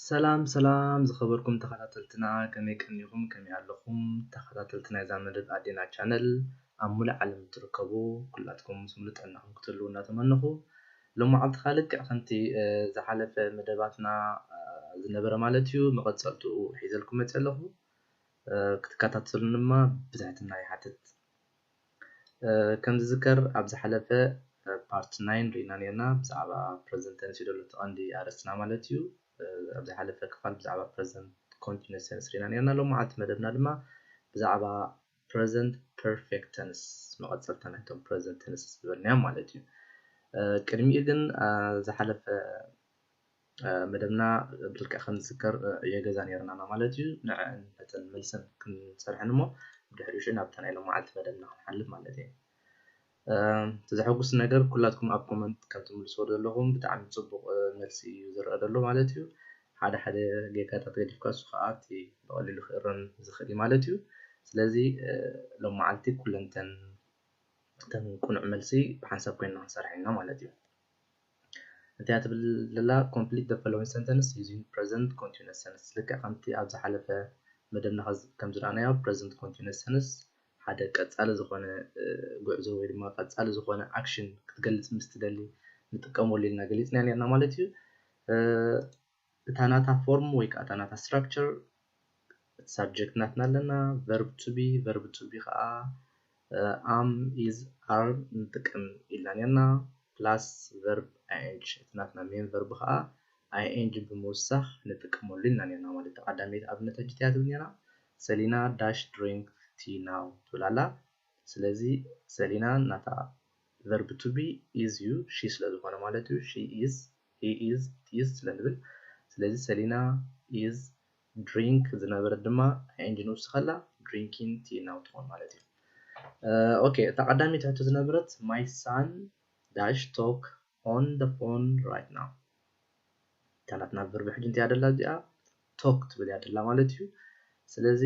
ሰላም ሰላም ዝኸበርኩም ተኸታተልትና፣ ከመይ ቀኒኹም? ከመይ ኣለኹም? ተኸታተልቲ ናይዛ መደብ ኣዴና ቻነል ኣብ ሙሉእ ዓለም እትርከቡ ኩላትኩም ምስ ሙሉእ ጥዕናኹም ክትህልዉ እናተመነኹ፣ ሎማዓልቲ ከኣ ልክዕ ከምቲ ዝሓለፈ መደባትና ዝነበረ ማለት እዩ፣ መቐጸልትኡ ሒዘልኩም መጺአ ኣለኹ። ክትከታተሉኒ ድማ ብትሕትና ይሓትት። ከም ዝዝከር ኣብ ዝሓለፈ ፓርት ናይን ርኢና ኔርና፣ ብዛዕባ ፕረዘንት ተንስ እዩ ዘሎ እቲ ቀንዲ ኣርእስትና ማለት እዩ። ኣብ ዝሓለፈ ክፋል ብዛዕባ ፕረዘንት ኮንቲኒስ ተንስ ርኢና ኔርና። ሎማዓልቲ መደብና ድማ ብዛዕባ ፕረዘንት ፐርፌክት ተንስ፣ መቐጸልታ ናይቶም ፕረዘንት ተንስ ዝበልናዮም ማለት እዩ። ቅድሚኡ ግን ዝሓለፈ መደብና ብልክዕ ከም ዝዝከር ዕዮ ገዛ ኔርናና ማለት እዩ። ንዐን ነተን መልሰን ክንሰርሐን እሞ ብድሕሪኡ ሽዑ ናብታ ናይ ሎማዓልቲ መደብና ክንሓልፍ ማለት እዩ። እቲ ዘሐጉስ ነገር ኩላትኩም ኣብ ኮመንት ከም ትምልስዎ ዘለኹም ብጣዕሚ ጽቡቕ መልሲ እዩ ዝረአ ዘሎ ማለት እዩ። ሓደ ሓደ ጌጋታት ገዲፍካ እሱ ከዓ እቲ ብቐሊሉ ክእረም ዝኽእል እዩ ማለት እዩ። ስለዚ ሎማዓልቲ ኩለንተን እተን ቁኑዕ መልሲ ብሓንሳብ ኮይንና ክንሰርሐን ኢና ማለት እዩ። እንታይ እያ ትብል ዘላ? Complete the following sentence using present continuous tense። ልክዕ ከምቲ ኣብ ዝሓለፈ መደብና ከም ዝረኣናዮ present continuous tense ሓደ ቀጻሊ ዝኾነ ጉዕዞ ወይ ድማ ቀጻሊ ዝኾነ ኣክሽን ክትገልጽ ምስ ትደሊ ንጥቀመሉ ኢልና ገሊጽና ኔርና ማለት እዩ። እታ ናታ ፎርም ወይ ከዓ እታ ናታ ስትራክቸር፣ እቲ ሳብጀክት ናትና ኣለና፣ ቨርብ ቱ ቢ፣ ቨርብ ቱ ቢ ከዓ ኣም፣ ኢዝ፣ ኣር ንጥቀም ኢልና ኔርና፣ ፕላስ ቨርብ ኣይ ኤን ጂ። እቲ ናትና ሜን ቨርብ ከዓ ኣይ ኤን ጂ ብምውሳኽ ንጥቀመሉ ኢልና ኔርና ማለት እዩ። ቀዳመይቲ ኣብነት ሕጂ እንታይ እያ ትብል ኔራ? ሰሊና ዳሽ ድሪንክ ቲ ናው ትብል ኣላ። ስለዚ ሰሊና ናታ ቨርብ ቱ ቢ ኢዝ እዩ፣ ሺ ስለ ዝኾነ ማለት እዩ። ሺ ኢዝ፣ ሂ ኢዝ፣ ኢት ኢዝ ስለ ንብል፣ ስለዚ ሰሊና ኢዝ ድሪንክ ዝነበረት ድማ ኣይ ኤን ጂ ንውስኸላ ድሪንኪንግ ቲ ናው ትኾን ማለት እዩ። ኦኬ፣ እታ ቀዳመይቲ ሕቶ ዝነበረት my son dash talk on the phone right now። እታ ናትና ቨርብ ሕጂ እንታይ እያ ደላ እዚኣ? ቶክ ትብል እያ ደላ ማለት እዩ። ስለዚ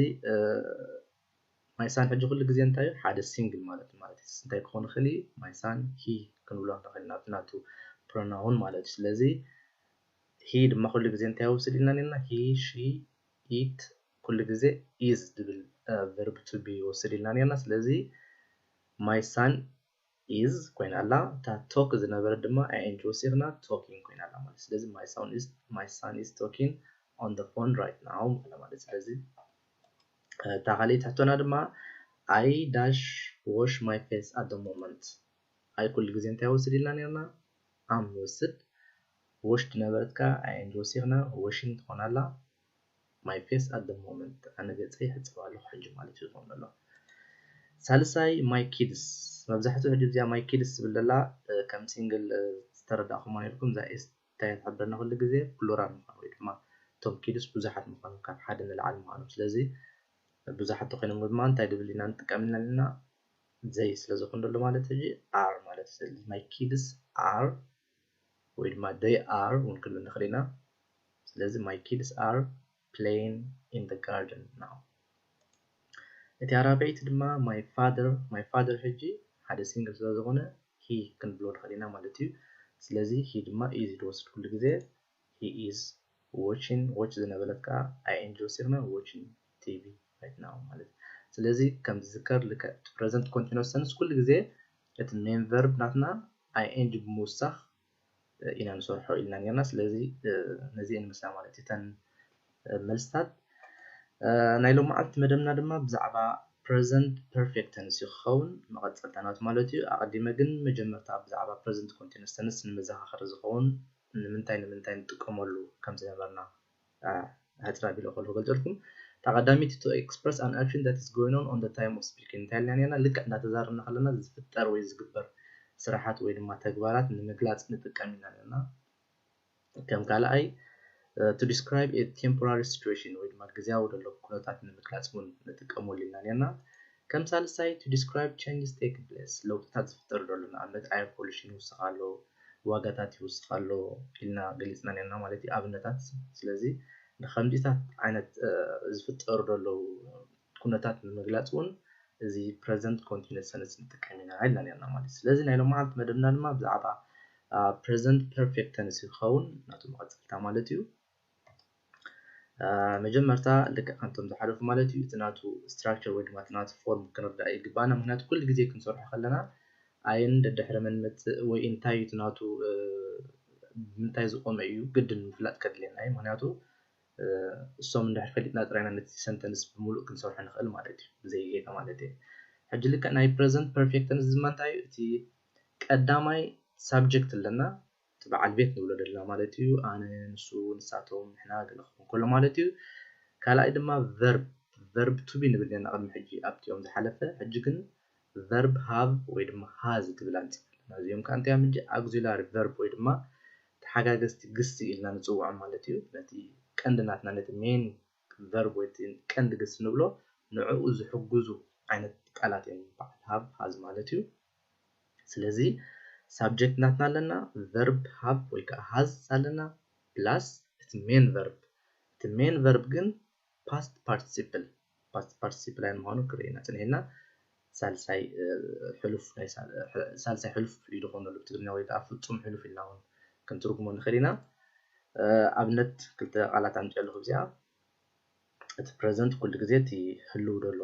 my son ሕጂ ኩሉ ግዜ እንታይ እዩ? ሓደ ሲንግል ማለት እዩ። ማለት እዩ እንታይ ክኾን ይኽእል እዩ? My son፣ ሂ ክንብሎ ንኽእል ኢና፣ ኣብቲ ናቱ ፕሮናውን ማለት እዩ። ስለዚ ሂ ድማ ኩሉ ግዜ እንታይ ይወስድ ኢልና ኔርና? ሂ፣ ሺ፣ ኢት ኩሉ ግዜ ኢዝ ዝብል ቨርብ ቱ ቢ ይወስድ ኢልና ኔርና። ስለዚ my son ኢዝ ኮይና ኣላ። እታ ቶክ ዝነበረት ድማ ኣይ ኤን ጂ ወሲኽና ቶኪንግ ኮይና ኣላ ማለት። ስለዚ my son is, my son is talking on the phone right now ኣላ ማለት። ስለዚ እታ ካልኣይቲ ሕቶና ድማ I dash wash my face at the moment። ኣይ ኩሉ ግዜ እንታይ ወስድ ኢልና ኔርና? ኣም ንወስድ። ዎሽ ዝነበረት ከኣ ኣይ ኤን ጂ ወሲኽና ዎሺንግ ትኾን ኣላ። My face at the moment፣ ኣነ ገጸይ ይሕጽብ ኣለኹ ሕጂ ማለት እዩ ዝኸውን ዘሎ። ሳልሳይ my kids። መብዛሕትኡ ሕጂ እዚኣ my kids ዝብል ዘላ ከም ሲንግል ዝተረዳእኹማ ኔርኩም፣ እዛ ኤስ እንታይ ትሕብረና? ኩሉ ግዜ ፕሉራል ምዃኑ ወይ ድማ እቶም ኪድስ ብዙሓት ምዃኖም፣ ካብ ሓደ ንላዕሊ ምዃኖም። ስለዚ ብዙሓት ተኾይኖም ድማ እንታይ ድብል ኢና ንጥቀም ኣለና? ዘይ ስለ ዝኾን ዘሎ ማለት ሕጂ ኣር ማለት እዩ። ስለዚ my kids are ወይ ድማ they are እውን ክንብል ንኽእል ኢና። ስለዚ my kids are playing in the garden now። እቲ ኣራብዐይቲ ድማ my father፣ my father ሕጂ ሓደ ሲንግል ስለ ዝኾነ ሂ ክንብሎ ንኽእል ኢና ማለት እዩ። ስለዚ ሂ ድማ ኢዝ ድወስድ ኩሉ ግዜ he is watching፣ ዎች ዝነበረት ከዓ ኣይ ኤን ጂ ወሲኽና watching ቲ ቪ right now ማለት እዩ። ስለዚ ከም ዝዝከር ልክዕ ፕረዘንት ኮንቲኒስ ተንስ ኩሉ ግዜ እቲ ሜን ቨርብ ናትና ኣይ ኤን ጂ ብምውሳኽ ኢና ንሰርሖ ኢልና ኔርና። ስለዚ ነዚአን ይመስላ ማለት እዩ እተን መልስታት። ናይ ሎማዓልቲ መደብና ድማ ብዛዕባ ፕረዘንት ፐርፌክት ተንስ እዩ ክኸውን፣ መቐጸልታ ናቱ ማለት እዩ። ኣቐዲመ ግን መጀመርታ ብዛዕባ ፕረዘንት ኮንቲኒስ ተንስ ንመዘኻኸሪ ዝኸውን ንምንታይ ንምንታይ ንጥቀመሉ ከም ዝነበርና ሕጽር ኣቢለ ከሎ ክገልጸልኩም። እታ ቀዳመይቲ to express an action that is going on on the time of speaking እንታይ ኢልና ኔርና? ልክዕ እንዳተዛረብና ከለና ዝፍጠር ወይ ዝግበር ስራሓት ወይ ድማ ተግባራት ንምግላጽ ንጥቀም ኢና ኔርና። ከም ካልኣይ to describe a temporary situation ወይ ድማ ግዝያዊ ዘሎ ኩነታት ንምግላጽ እውን ንጥቀመሉ ኢና ኔርና። ከም ሳልሳይ to describe changes take place ለውጥታት ዝፍጠር ዘሎ ንኣብነት ኣየር ፖሊሽን ይውስኽ ኣሎ፣ ዋጋታት ይውስኽ ኣሎ ኢልና ገሊጽና ኔርና ማለት እዩ ኣብነታት። ስለዚ ንከምዚታት ዓይነት ዝፍጠሩ ዘለዉ ኩነታት ንምግላጽ እውን እዚ ፕረዘንት ኮንቲኒስ ተንስ ንጥቀም ኢና ኢልና ኔርና ማለት እዩ። ስለዚ ናይ ሎማዓልቲ መደብና ድማ ብዛዕባ ፕረዘንት ፐርፌክት ተንስ ክኸውን ናቱ መቐጸልታ ማለት እዩ። መጀመርታ ልክዕ ከምቶም ዝሓለፉ ማለት እዩ እቲ ናቱ structure ወይ ድማ እቲ ናቱ form ክንርዳእ ይግባና። ምክንያቱ ኩሉ ግዜ ክንሰርሖ ከለና ኣየን ደድሕረ መን መፅእ ወይ እንታይ እቲ ናቱ ብምንታይ ዝቆመ እዩ ግድን ምፍላጥ ከድልየና እዩ። ምክንያቱ እሶም እንድሕር ፈሊጥና ጥራይና ነቲ sentence ብምሉእ ክንሰርሖ ንኽእል ማለት እዩ፣ ብዘይ ጌጋ ማለት እዩ። ሕጂ ልክዕ ናይ present perfect tense ድማ እንታይ እዩ? እቲ ቀዳማይ subject ኣለና፣ እቲ በዓል ቤት ንብሎ ዘለና ማለት እዩ። ኣነ፣ ንሱ፣ ንሳቶም፣ ንሕና ገለ ክኸውን ከሎ ማለት እዩ። ካልኣይ ድማ verb verb to be ንብል ነና ቅድሚ ሕጂ ኣብቲኦም ዝሓለፈ። ሕጂ ግን verb have ወይ ድማ has ትብል ኣንፅና። እዚኦም ከዓ እንታይ እዮም? Auxiliary verb ወይ ድማ ተሓጋገዝቲ ግሲ ኢልና ንፅውዖም ማለት እዩ። ነቲ ቀንዲ ናትና ነቲ main verb ወይ ቀንዲ ግሲ ንብሎ ንዕኡ ዝሕግዙ ዓይነት ቃላት እዮም በዓል have has ማለት እዩ። ስለዚ subject ናትና ኣለና፣ verb have ወይ ከዓ has ኣለና plus እቲ main verb። እቲ main verb ግን past participle past participle ኣይምዃኑ ክርእየና ፅንሒልና ሳልሳይ ሕሉፍ ናይ ሳልሳይ ሕሉፍ እዩ ዝኾነሉ ብትግርኛ ወይ ከዓ ፍፁም ሕሉፍ ኢልና እውን ክንትርጉሞ ንኽእል ኢና። ኣብነት ክልተ ቃላት ኣምፅኦ ኣለኹ እዚኣ። እቲ present ኩሉ ግዜ እቲ ህልው ዘሎ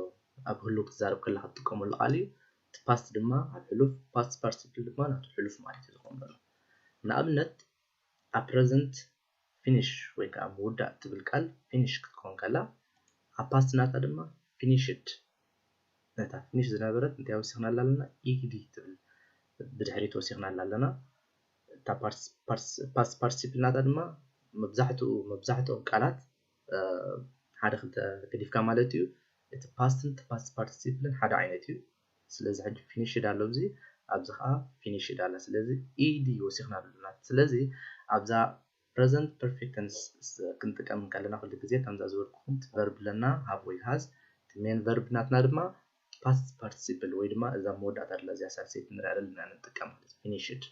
ኣብ ህልው ክትዛረብ ከለካ ትጥቀመሉ ቃል እዩ። እቲ past ድማ ኣብ ሕሉፍ past participle ድማ ናቱ ሕሉፍ ማለት እዩ ዝኾን ዘሎ። ንኣብነት ኣብ present finish ወይ ከዓ ምውዳእ ትብል ቃል finish ክትከውን ከላ ኣብ past ናታ ድማ finished ነታ finish ዝነበረት እንታይ ወሲኽናላ ኣለና? ed ትብል ብድሕሪት ወሲኽናላ ኣለና። እታ past participle ናታ ድማ መብዛሕትኡ መብዛሕትኦም ቃላት ሓደ ክልተ ገዲፍካ ማለት እዩ። እቲ past ን past participle ን ሓደ ዓይነት እዩ። ስለዚ ሕጂ finished ኣሎ ኣብዚ ኣብዚ ከዓ finished ኣላ። ስለዚ ed ወሲኽና ኣለና። ስለዚ ኣብዛ present perfect tense ክንጥቀም ከለና ኩሉ ግዜ ከምዛ ዝበልኩኹም እቲ verb ኣለና have ወይ has እቲ main verb ናትና ድማ past participle ወይ ድማ እዛ መወዳእታ ደላ እዚኣ ሳልሰይቲ ንሪኣ ዘለና ንጥቀም ማለት finished።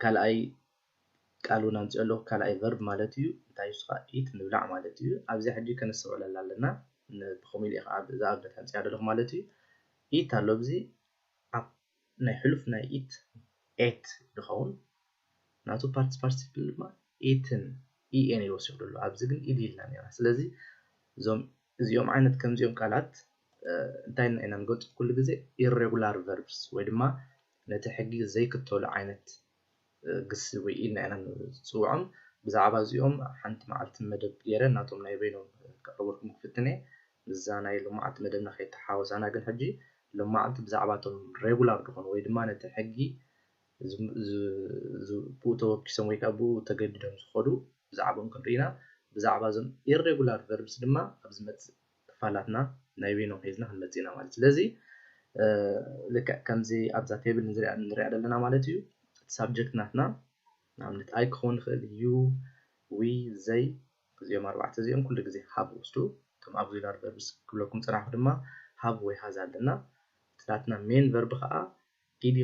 ካልኣይ ቃል እውን ኣምፅኦ ኣለኹ። ካልኣይ verb ማለት እዩ እንታይ እሱ ከዓ eat ምብላዕ ማለት እዩ። ኣብዚኣ ሕጂ ከነስተውዕለላ ኣለና። ብኸምኡ ኢለ ከዓ እዛ ኣብነት ኣምፅኣ ዘለኹ ማለት እዩ። eat ኣሎ ኣብዚ ናይ ሕሉፍ ናይ eat ate ዝኸውን ናቱ past participle ድማ eaten en እዩ ወሲኹ ዘሎ። ኣብዚ ግን ed ኢልና ነርና። ስለዚ እዞም እዚኦም ዓይነት ከምዚኦም ቃላት እንታይ ኢና ንገልፆ ኩሉ ግዜ? Irregular verbs ወይ ድማ ነቲ ሕጊ ዘይክተሉ ዓይነት ግሲ ወይ ኢልና ኢና ንፅውዖም። ብዛዕባ እዚኦም ሓንቲ መዓልቲ መደብ ገይረ ናቶም ናይ በይኖም ከቕርበልኩም ክፍትን እየ። ምስዛ ናይ ሎማዓልቲ መደብና ከይተሓወሳና ግን ሕጂ ሎማዓልቲ ብዛዕባ እቶም regular ዝኾኑ ወይ ድማ ነቲ ሕጊ ብኡ ተወኪሶም ወይ ከዓ ብኡ ተገዲዶም ዝኸዱ ብዛዕባኦም ክንርኢ ኢና። ብዛዕባ እዞም irregular verbs ድማ ኣብ ዝመፅእ ክፋላትና ናይ በይኖም ሒዝና ክንመፅእ ኢና ማለት። ስለዚ ልክዕ ከምዚ ኣብዛ table ንሪኣ ዘለና ማለት እዩ። እቲ subject ናትና ንኣብነት I ክኸውን ይኽእል፣ you፣ we፣ they፣ እዚኦም ኣርባዕተ እዚኦም ኩሉ ግዜ have ወስዱ። እቶም auxiliary verbs ክብለኩም ፅናሕኩ ድማ have ወይ has ኣለና። እቲ ናትና main verb ከዓ ed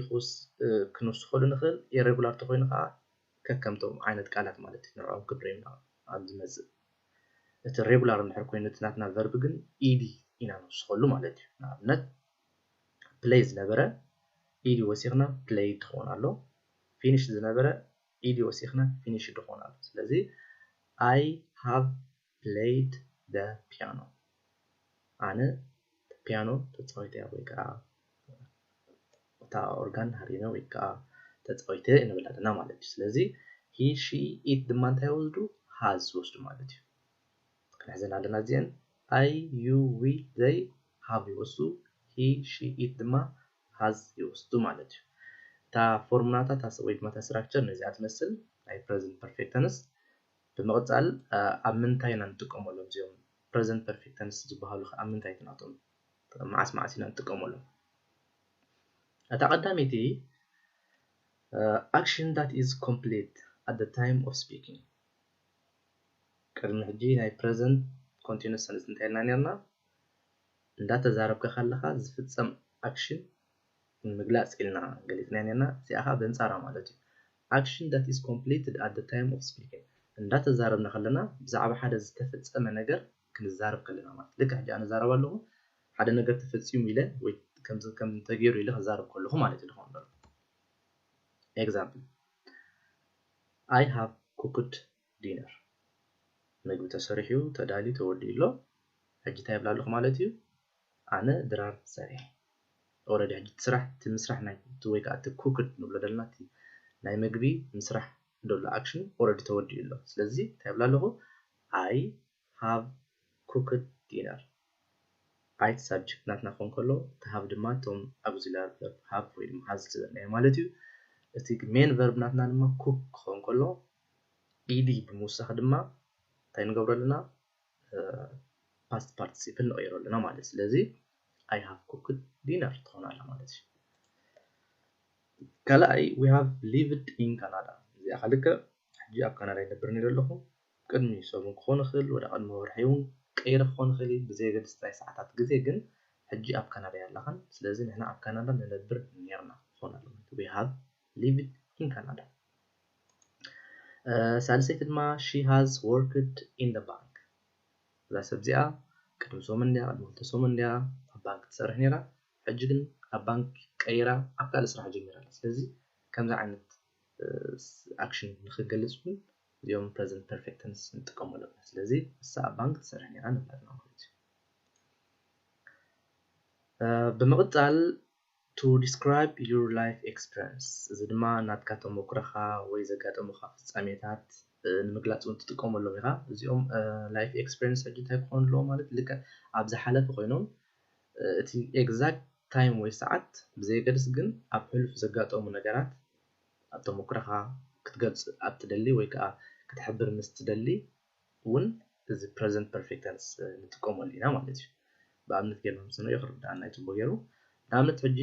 ክንውስኸሉ ንኽእል። Irregular ተኮይኑ ከዓ ከከምቶም ዓይነት ቃላት ማለት እዩ። ንዕኦም ክንርኢ ኢና ኣብ ዝመፅእ። እቲ regular እንድሕር ኮይኑ እቲ ናትና verb ግን ed ኢና ንውስኸሉ ማለት እዩ። ንኣብነት play ዝነበረ ed ወሲኽና played ክኾን ኣሎ። finish ዝነበረ ed ወሲኽና finished ክኾን ኣሎ። ስለዚ I have played the piano ኣነ ፒያኖ ተፃዊተ ወይ ከዓ እታ ኦርጋን ሃሪመ ወይ ከዓ ተፃዊተ ንብል ኣለና ማለት እዩ። ስለዚ he she it ድማ እንታይ ይወስዱ? Has ይወስዱ ማለት እዩ። ክንሕዘን ኣለና እዚአን I you we they have ይወስዱ፣ he she it ድማ has ይወስዱ ማለት እዩ። እታ ፎርሙላታት ወይ ድማ እታ structure ነዚኣ ትመስል ናይ present perfect tense። ብምቕፃል ኣብ ምንታይ ኢና ንጥቀመሎም እዚኦም present perfect tense ዝበሃሉ ኣብ ምንታይ ናቶም መዓስ መዓስ ኢና ንጥቀመሎም? እታ ቀዳመይቲ action that is complete at the time of speaking። ቅድሚ ሕጂ ናይ present continuous tense እንታይ ኢልና ነርና? እንዳተዛረብካ ከለኻ ዝፍፀም action ንምግላፅ ኢልና ገሊፅና ነርና። እዚኣ ከዓ በንፃራ ማለት እዩ። Action that is completed at the time of speaking። እንዳተዛረብና ከለና ብዛዕባ ሓደ ዝተፈፀመ ነገር ክንዛረብ ከለና ማለት ልክዕ ሕጂ ኣነ ዛረብ ኣለኹ ሓደ ነገር ተፈፂሙ ኢለ ወይ ከም ተገይሩ ኢለ ክዛረብ ከለኹ ማለት እዩ። ዝኾን ዘሎ example I have cooked dinner። ምግቢ ተሰሪሑ ተዳልዩ ተወዲኡ ኣሎ። ሕጂ እንታይ ይብላ ኣለኹ ማለት እዩ? ኣነ ድራር ሰሪሐ። ኦረዲ ሕጂ እቲ ስራሕ እቲ ምስራሕ ናይ ወይ ከዓ እቲ ኩክድ ንብሎ ዘለና እቲ ናይ ምግቢ ምስራሕ ዘሎ ኣክሽን ኦረዲ ተወዲኡ ኣሎ። ስለዚ እንታይ ይብላ ኣለኹ? I have cooked dinner። I ሳብጀክት ናትና ክኾን ከሎ እቲ ሃቭ ድማ እቶም ኣግዚላሪ ቨርብ ሃቭ ወይ ድማ ሃዝ ዝበልናዮ ማለት እዩ። እቲ ሜን ቨርብ ናትና ድማ ኩክ ክኾን ከሎ ኢዲ ብምውሳኽ ድማ እንታይ ንገብሮ ኣለና? ፓስት ፓርቲሲፕል ንቐይሮ ኣለና ማለት እዩ። ስለዚ I have cooked dinner ትኾን ኣላ ማለት እዩ። ካልኣይ we have lived in Canada። እዚኣ ከልክዕ ሕጂ ኣብ ካናዳ ይነብር ነይረ ኣለኹ። ቅድሚ ሰሙን ክኾን ይኽእል ወደ ቅድሚ ወርሒ እውን ቀይረ ክኾን ይኽእል እዩ። ብዘየገድስ ናይ ሰዓታት ግዜ ግን ሕጂ ኣብ ካናዳ ያለኻን። ስለዚ ንሕና ኣብ ካናዳ ንነብር ነርና ክኾን ኣሎ። We have lived in Canada። ሳልሰይቲ ድማ she has worked in the bank። እዛ ሰብ እዚኣ ቅድሚ ሰሙን እንዲያ ቅድሚ ክልተ ሰሙን እንዲያ ኣብ ባንክ ትሰርሕ ነይራ። ሕጂ ግን ካብ ባንክ ቀይራ ኣብ ካልእ ስራሕ ጀሚራ ኣላ። ስለዚ ከምዚ ዓይነት ኣክሽን ንክንገልፅ እውን እዚኦም ፕረዘንት ፐርፌክት ተንስ ንጥቀመሎም ኢና። ስለዚ እሳ ኣብ ባንክ ትሰርሕ ነይራ ንብላትና ማለት እዩ። ብምቕፃል to describe your life experience፣ እዚ ድማ ናትካ ተሞክሮኻ ወይ ዘጋጠሙኻ ፍጻሜታት ንምግላፅ እውን ትጥቀመሎም ኢኻ። እዚኦም ላይፍ ኤክስፔሪንስ ሕጂ እንታይ ክኾኑ ኣለዎ ማለት ልክዕ ኣብ ዝሓለፈ ኮይኖም እቲ ኤግዛክት ታይም ወይ ሰዓት ብዘየገድስ ግን ኣብ ሕሉፍ ዘጋጠሙ ነገራት ኣብ ተሞክሮኻ ክትገልፅ ኣብ ትደሊ ወይ ከዓ ክትሕብር ምስ ትደሊ እውን እዚ ፕረዘንት ፐርፌክት ተንስ ንጥቀመሉ ኢና ማለት እዩ። ብኣብነት ጌርና ምስ ንሪኦ ክርድኣና እዩ ፅቡቅ ገይሩ። ንኣብነት ሕጂ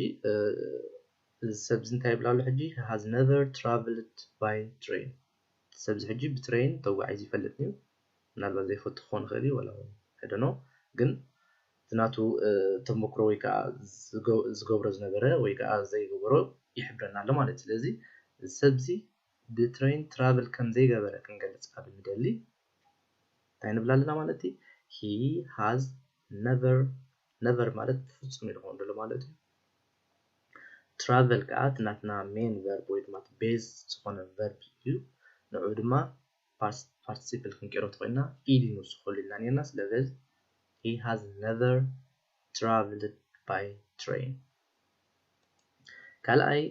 እዚ ሰብ እዚ እንታይ ይብል ኣሎ ሕጂ? Has never traveled by train። እዚ ሰብ እዚ ሕጂ ብትሬን ተጓዒዙ ይፈልጥን እዩ። ምናልባት ዘይፈቱ ክኾን ይኽእል እዩ ወላ እውን I don't know፣ ግን እቲ ናቱ ተሞክሮ ወይ ከዓ ዝገብሮ ዝነበረ ወይ ከዓ ዘይገበሮ ይሕብረና ኣሎ ማለት እዩ። ስለዚ እዚ ሰብ እዚ ብትሬን ትራቭል ከም ዘይገበረ ክንገልፅ ኣብ እንደሊ እንታይ ንብል ኣለና ማለት እዩ? He has never፣ ነቨር ማለት ፍጹም ኢሉ ክኾን ደሎ ማለት እዩ። ትራቨል ከዓ እቲ ናትና ሜን ቨርብ ወይ ድማ ቤዝ ዝኾነ ቨርብ እዩ። ንዑ ድማ ፓርቲሲፕል ክንቀይሮ ተኾይና ኢዲ ንውስኸሉ ኢልና ነርና። ስለዚ he has never traveled by train። ካልኣይ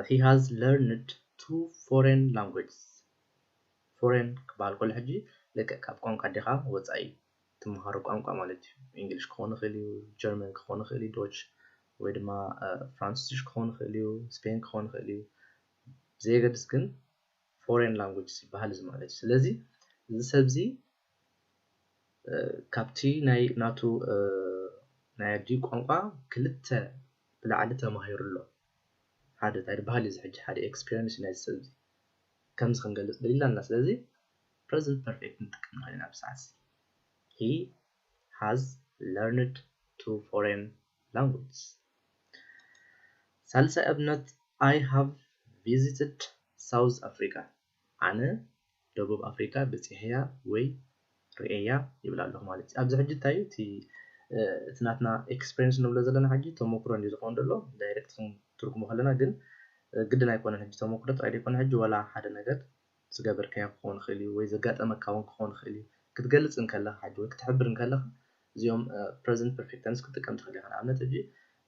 he has learned two foreign languages። ፎሬን ክበሃል ከሎ ሕጂ ልክዕ ካብ ቋንቋ ኣዴኻ ወፃኢ ትመሃሮ ቋንቋ ማለት እዩ። እንግሊሽ ክኾን ይኽእል እዩ፣ ጀርመን ክኾን ይኽእል እዩ፣ ዶች ወይ ድማ ፍራንስሽ ክኾን ይኽእል እዩ፣ ስፔን ክኾን ይኽእል እዩ። ብዘየገድስ ግን ፎሬን ላንጉጅ ይበሃል እዚ ማለት እዩ። ስለዚ እዚ ሰብ እዚ ካብቲ ናይ ናቱ ናይ ኣዲኡ ቋንቋ ክልተ ብላዕሊ ተማሂሩ ኣሎ። ሓደ እንታይ ዝበሃል እዚ ሕጂ ሓደ ኤክስፒሪንስ ናይ ሰብ እዚ ከምዚ ክንገልፅ ደሊላና። ስለዚ ፕረዘንት ፐርፌክት ንጥቀም ንኽእል ኢና ብሰዓት እዚ። He has learned two foreign languages። ሳልሳይ ኣብነት I have visited South Africa። ኣነ ደቡብ ኣፍሪካ በፂሐያ ወይ ርእየያ ይብል ኣለኹ ማለት እዩ። ኣብዚ ሕጂ እንታይ እዩ እቲ ናትና ኤክስፔሪንስ ንብሎ ዘለና ሕጂ ተመክሮ እንዲ ዝኾን ደሎ ዳይሬክት ክንትርጉሞ ከለና ግን ግድን ኣይኮነን። ሕጂ ተመክሮ ጥራይ ዘይኮነ ሕጂ ዋላ ሓደ ነገር ዝገበርካዮ ክኸውን ይኽእል እዩ ወይ ዘጋጠመካ እውን ክኸውን ይኽእል እዩ። ክትገልፅ እንከለኻ ሕጂ ወይ ክትሕብር እንከለኻ እዚኦም ፕረዘንት ፐርፌክት ተንስ ክትጥቀም ትኽእል ኢኻ። ንኣብነት ሕጂ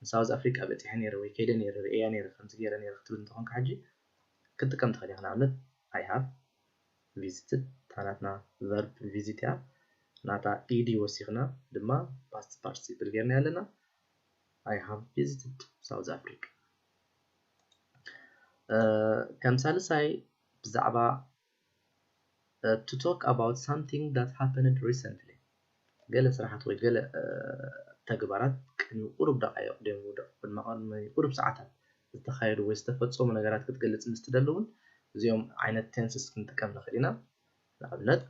ንሳውዝ ኣፍሪካ በፂሐ ነይረ ወይ ከይደ ነይረ ርእየያ ነይረ ከምዚ ገይረ ነይረ ክትብል እንተኾንካ ሕጂ ክትጥቀም ትኽእል ኢኻ። ንኣብነት I have visited እታ ናትና ቨርብ ቪዚት እያ። ናታ ኢዲ ወሲኽና ድማ ፓስት ፓርቲሲፕል ጌርና ኣለና። I have visited South Africa። ከም ሳልሳይ ብዛዕባ to talk about something that happened recently፣ ገለ ስራሓት ወይ ገለ ተግባራት ቅድሚ ቁሩብ ደቃይቕ ድዮም ቅድሚ ቅድሚ ቁሩብ ሰዓታት ዝተኻየዱ ወይ ዝተፈፀሙ ነገራት ክትገልፅ ምስ ትደሊ እውን እዚኦም ዓይነት ቴንስስ ክንጥቀም ንኽእል ኢና። ንኣብነት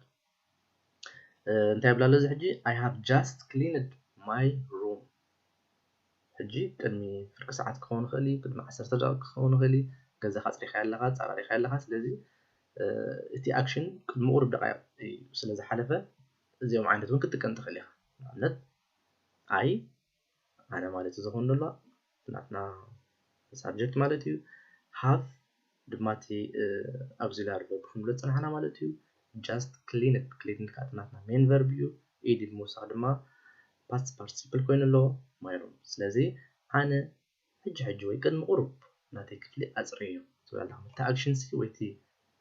እንታይ ይብላ ኣሎ እዚ ሕጂ? I have just cleaned my room። ሕጂ ቅድሚ ፍርቂ ሰዓት ክኸውን ይኽእል እዩ፣ ቅድሚ ዓሰርተ ደቂቕ ክኸውን ይኽእል እዩ። ገዛኻ ኣፅሪኻ ኣለኻ፣ ኣፀራሪኻ ኣለኻ። ስለዚ እቲ ኣክሽን ቅድሚ ቁሩብ ደቃይቕ እዩ ስለ ዝሓለፈ እዚኦም ዓይነት እውን ክትጥቀም ትኽእል ኢኻ። ንኣብነት I ኣነ ማለት ዝኾን ዘሎ ናትና ሳብጀክት ማለት እዩ። ሃቭ ድማ እቲ ኣግዚላሪ ቨርብ ክንብሎ ዝፀናሕና ማለት እዩ። just cleaned። Cleaned ከዓ እቲ ናትና main verb እዩ። ኢዲ ብምውሳኽ ድማ past participle ኮይኑ ኣሎ። ማይሮም። ስለዚ ኣነ ሕጂ ሕጂ ወይ ቅድሚ ቁሩብ ናተይ ክፍሊ ኣፅርየዮ ትብል ኣላ። እቲ action ሲ ወይ እቲ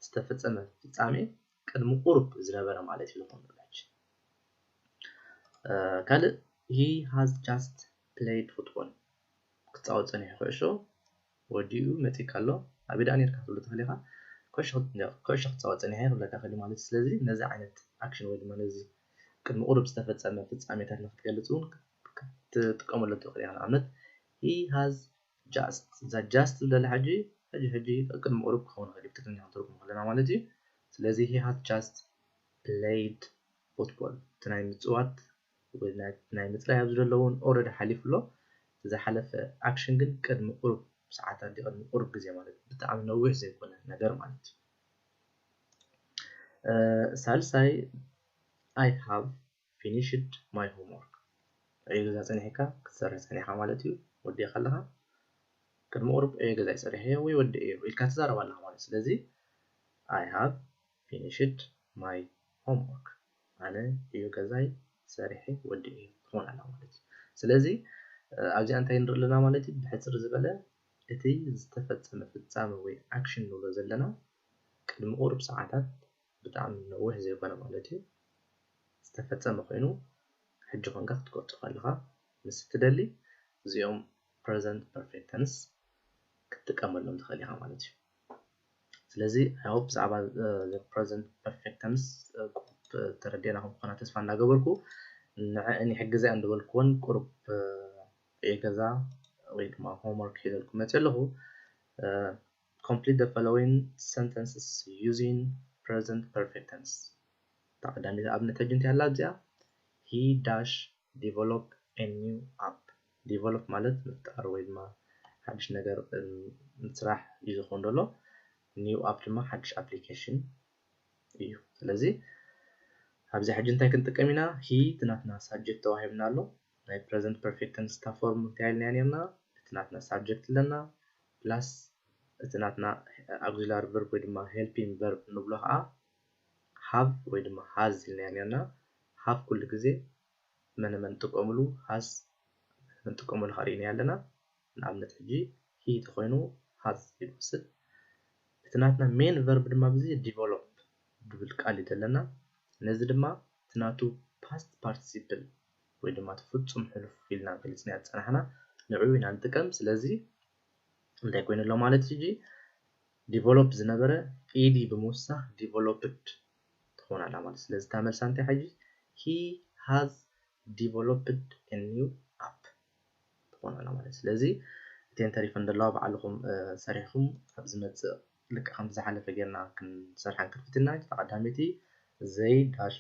ዝተፈፀመ ፍፃሜ ቅድሚ ቁሩብ ዝነበረ ማለት እዩ ዝኾን ዘሎ። ሕጂ ካልእ he has just played football። ክፃወት ፀኒሑ ኩዕሾ ወዲኡ መፂካ ኣሎ። ኣብ ኢዳ ኔርካ ትብሎ ትኽእል ኢኻ። ኩዕሾ ክትፃወት ፀኒሐ ክብለካ ክእል ማለት እዩ። ስለዚ ነዚ ዓይነት action ወይ ድማ ነዚ ቅድሚ ቁሩብ ዝተፈፀመ ፍፃሜታት ንክትገልፅ እውን ክትጥቀመሉ ትኽእል ኢኻ። ንኣብነት he has just፣ እዛ just ትብለላ ሕጂ ሕጂ ሕጂ ቅድሚ ቁሩብ ክኸውን ይኽእል እዩ፣ ብትግርኛ ክንተርጉሞ ከለና ማለት እዩ። ስለዚ he has just played football፣ እቲ ናይ ምፅዋት ወይ ናይ ምፅራይ ኣብዚ ዘለውን already ሓሊፉ ኣሎ። ዝሓለፈ action ግን ቅድሚ ቁሩብ ሰዓታት፣ ቅድሚ ቁሩብ ግዜ ማለት ብጣዕሚ ነዊሕ ዘይኮነ ነገር ማለት እዩ። ሳልሳይ I have finished my homework። ዕዮ ገዛ ጸኒሕካ ክትሰርሕ ጸኒሕካ ማለት እዩ። ወዲእካ ኣለኻ፣ ቅድሚ ቁሩብ ዕዮ ገዛይ ሰሪሐዮ ወይ ወዲኤዮ ኢልካ ትዛረብ ኣለኻ ማለት። ስለዚ I have finished my homework፣ ኣነ ዕዮ ገዛይ ሰሪሐ ወዲኤዮ ትኾን ኣላ ማለት እዩ። ስለዚ ኣብዚኣ እንታይ ንርኢ ኣለና ማለት እዩ? ብሕጽር ዝበለ እቲ ዝተፈጸመ ፍጻመ ወይ action ንብሎ ዘለና ቅድሚ ቁሩብ ሰዓታት ብጣዕሚ ነዊሕ ዘይኮነ ማለት እዩ ዝተፈጸመ ኮይኑ ሕጂ ኮንካ ክትገልጾ ከለኻ ምስ እትደሊ እዚኦም present perfect tense ክትጥቀመሎም ትኽእል ኢኻ ማለት እዩ። ስለዚ I hope ብዛዕባ present perfect tense ተረዲእና ከም ዝኾና ተስፋ እንዳገበርኩ ንዕእን ይሕግዘ እንዳበልኩወን ቁሩብ ዕዮ ገዛ ወይ ድማ homework ሒዘልኩም መፅእ ኣለኹ። Complete the following sentences using present perfect tense። እታ ቀዳመይቲ ኣብነት ሕጂ እንታይ ኣላ ኣብዚኣ? He dash develop a new app። Develop ማለት ምፍጣር ወይ ድማ ሓድሽ ነገር ምስራሕ እዩ ዝኸውን ዘሎ። New app ድማ ሓድሽ application እዩ። ስለዚ ኣብዚ ሕጂ እንታይ ክንጥቀም ኢና? He እቲ ናትና subject ተዋሂብና ኣሎ። ናይ present perfect tense እታ form እንታይ ኢልና ነርና? እቲ ናትና subject ኣለና plus እቲ ናትና auxiliary verb ወይ ድማ helping verb ንብሎ ከዓ have ወይ ድማ has ኢልና ነርና። Have ኩሉ ግዜ መን መን ጥቀምሉ? Has መን ጥቀምሉ ከሪእና ኣለና። ንኣብነት ሕጂ he ተኮይኑ has ይወስድ። እቲ ናትና main verb ድማ ብዚ develop ዝብል ቃል እዩ ዘለና። ነዚ ድማ እቲ ናቱ past participle ወይ ድማ እቲ ፍጹም ሕሉፍ ኢልና ገሊጽና ዝጸናሕና ንዕኡ ኢና ንጥቀም። ስለዚ እንታይ ኮይኑ ኣሎ ማለት ሕጂ develop ዝነበረ ed ብምውሳኽ developed ትኾን ኣላ ማለት። ስለዚ እታ መልሳ እንታይ ሕጂ? He has developed a new app ትኾን ኣላ ማለት። ስለዚ እተን ተሪፈን ዘለዋ ባዕልኹም ሰሪሕኹም ኣብ ዝመጽእ ልክዕ ከምቲ ዝሓለፈ ጌርና ክንሰርሓን ክንፍትናን። እታ ቀዳመይቲ ዘይ ዳሽ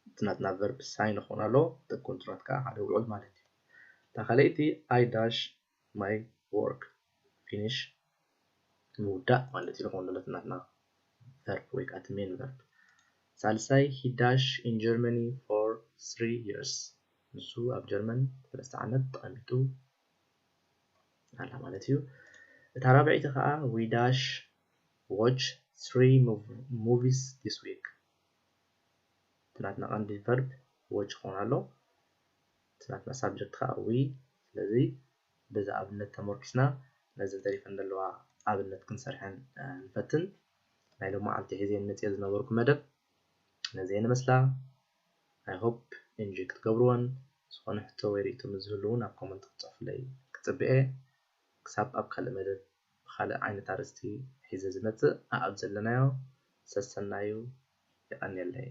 እቲ ናትና verb sign ይኾን ኣሎ፣ እቲ contract ከዓ ሓደ ውዕል ማለት እዩ። እታ ካልኣይቲ I dash my work finish ምውዳእ ማለት እዩ። ዝኾን ዘሎ እቲ ናትና verb ወይ ከዓ እቲ main verb። ሳልሳይ he dash in Germany for three years፣ ንሱ ኣብ ጀርመን ሰለስተ ዓመት ተቐሚጡ ኣላ ማለት እዩ። እታ ራብዐይቲ ከዓ we dash watch three movies this week። እቲ ናትና ቀንዲ verb watch ክኾን ኣሎ። እቲ ናትና subject ከዓ we። ስለዚ በዚ ኣብነት ተመርኪስና ነዘን ተሪፈን ዘለዋ ኣብነት ክንሰርሐን ንፈትን። ናይ ሎመዓልቲ ሒዘን መፅየ ዝነበርኩ መደብ ነዚአን ይመስላ። I hope enjoy ክትገብርወን፣ ዝኾነ ሕቶ ወይ ርእይቶ ምስ ዝህሉ እውን ኣብ comment ክትፅሕፉለይ ክፅበየ። ክሳብ ኣብ ካልእ መደብ ብኻልእ ዓይነት ኣርእስቲ ሒዘ ዝመፅእ ኣኣብ ዘለናዮ ሰሰናዩ። የቐንየለይ።